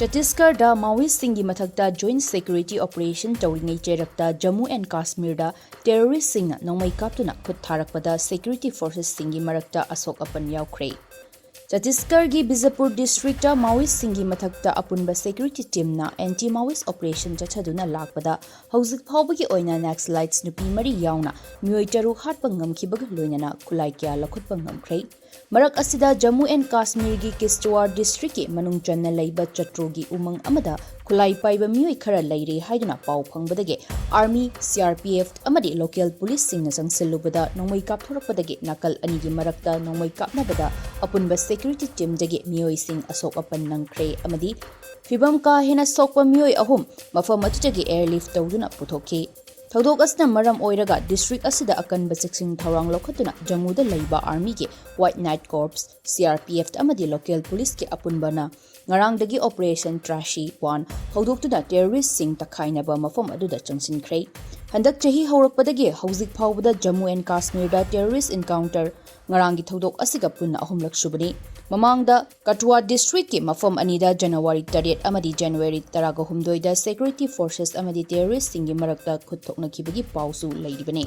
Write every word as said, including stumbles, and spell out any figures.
ꯆꯇꯤꯁꯒꯔꯗ ꯃꯥꯋꯤꯁꯁꯤꯡꯒꯤ ꯃꯊꯛꯇ joint security operation ꯇꯧꯔꯤꯉꯩ ꯆꯩꯔꯛꯇ Jammu and ꯀꯥꯁꯃꯤꯔꯗ terroristꯁꯤꯡꯅ ꯅꯣꯡꯃꯩ ꯀꯥꯞꯇꯨꯅ ꯈꯨꯠ ꯊꯥꯔꯛꯄꯗ security forcesꯁꯤꯡꯒꯤ ꯃꯔꯛꯇ ꯑꯁꯣꯛ ꯑꯄꯟ ꯌꯥꯎꯈ꯭ꯔꯦ꯫ ꯆꯇꯤꯁꯒꯔꯒꯤ ꯕꯤꯖꯥꯄꯨꯔ districtꯇ ꯃꯥꯋꯤꯁꯁꯤꯡꯒꯤ ꯃꯊꯛꯇ ꯑꯄꯨꯟꯕ security teamꯅ anti Maoist operation ꯆꯠꯊꯗꯨꯅ ꯂꯥꯛꯄꯗ ꯍꯧꯖꯤꯛ ꯐꯥꯎꯕꯒꯤ ꯑꯣꯏꯅ Naxalites ꯅꯨꯄꯤ ꯃꯔꯤ ꯌꯥꯎꯅ ꯃꯤꯑꯣꯏ ꯇꯔꯨꯛ ꯍꯥꯠꯄ ꯉꯝꯈꯤꯕꯒ ꯂꯣꯏꯅꯅ ꯈꯨꯠꯂꯥꯏ ꯀꯌꯥ ꯂꯧꯈꯠꯄ ꯉꯝꯈ꯭ꯔꯦ꯫ ꯃꯔꯛ ꯑꯁꯤꯗ ꯖꯝꯃꯨ ꯑꯦꯟ ꯀꯥꯁꯃꯤꯔꯒꯤ ꯀꯤꯁꯇꯋꯥꯔ districtꯀꯤ ꯃꯅꯨꯡ ꯆꯟꯅ ꯂꯩꯕ ꯆꯇ꯭ꯔꯨꯒꯤ ꯎꯃꯪ ꯑꯃꯗ ꯈꯨꯠꯂꯥꯏ ꯄꯥꯏꯕ ꯃꯤꯑꯣꯏ ꯈꯔ ꯂꯩꯔꯦ ꯍꯥꯏꯗꯨꯅ ꯄꯥꯎ ꯐꯪꯕꯗꯒꯤ army, C R P F ꯑꯃꯗꯤ local policeꯁꯤꯡꯅ ꯆꯪꯁꯤꯜꯂꯨꯕꯗ ꯅꯣꯡꯃꯩ ꯀꯥꯞꯊꯣꯔꯛꯄꯗꯒꯤ ꯅꯥꯀꯜ ꯑꯅꯤꯒꯤ ꯃꯔꯛꯇ ꯅꯣꯡꯃꯩ ꯀꯥꯞꯅꯕꯗ ꯑꯄꯨꯟꯕ security teamꯗꯒꯤ ꯃꯤꯑꯣꯏꯁꯤꯡ ꯑꯁꯣꯛ ꯑꯄꯟ ꯅꯪꯈ꯭ꯔꯦ ꯑꯃꯗꯤ ꯐꯤꯕꯝ ꯀꯥ ꯍꯦꯟꯅ ꯁꯣꯛꯄ ꯃꯤꯑꯣꯏ ꯑꯍꯨꯝ ꯃꯐꯝ ꯑꯗꯨꯗꯒꯤ airlift ꯇꯧꯗꯨꯅ ꯄꯨꯊꯣꯛꯈꯤ꯫ ꯊꯧꯗꯣꯛ ꯑꯁꯤꯅ ꯃꯔꯝ ꯑꯣꯏꯔꯒ district ꯑꯁꯤꯗ ꯑꯀꯟꯕ ꯆꯦꯛꯁꯤꯟ ꯊꯧꯔꯥꯡ ꯂꯧꯈꯠꯇꯨꯅ ꯖꯝꯃꯨꯗ ꯂꯩꯕ armyꯒꯤ White Knight Corps, C R P F ꯑꯃꯗꯤ local policeꯀꯤ ꯑꯄꯨꯟꯕꯅ ꯉꯔꯥꯡꯗꯒꯤ operation ꯇ꯭ꯔꯥꯁꯤ ꯋꯥꯟ ꯍꯧꯗꯣꯛꯇꯨꯅ terroristꯁꯤꯡ ꯇꯛꯈꯥꯏꯅꯕ ꯃꯐꯝ ꯑꯗꯨꯗ ꯆꯪꯁꯤꯟꯈ꯭ꯔꯦ꯫ ꯍꯟꯗꯛ ꯆꯍꯤ ꯍꯧꯔꯛꯄꯗꯒꯤ ꯍꯧꯖꯤꯛ ꯐꯥꯎꯕꯗ ꯖꯝꯃꯨ ꯑꯦꯟ ꯀꯥꯁꯃꯤꯔꯗ terrorist encounter ꯉꯔꯥꯡꯒꯤ ꯊꯧꯗꯣꯛ ꯑꯁꯤꯒ ꯄꯨꯟꯅ ꯑꯍꯨꯝꯂꯛ ꯁꯨꯕꯅꯤ꯫ ꯃꯃꯥꯡꯗ ꯀꯊꯨꯋꯥ districtꯀꯤ ꯃꯐꯝ ꯑꯅꯤꯗ January ꯇꯔꯦꯠ ꯑꯃꯗꯤ January ꯇꯔꯥꯒ ꯍꯨꯝꯗꯣꯏꯗ security forcesꯑꯃꯗꯤ terroristꯁꯤꯡꯒꯤ ꯃꯔꯛꯇ ꯈꯨꯠ ꯊꯣꯛꯅꯈꯤꯕꯒꯤ ꯄꯥꯎꯁꯨ ꯂꯩꯔꯤꯕꯅꯤ꯫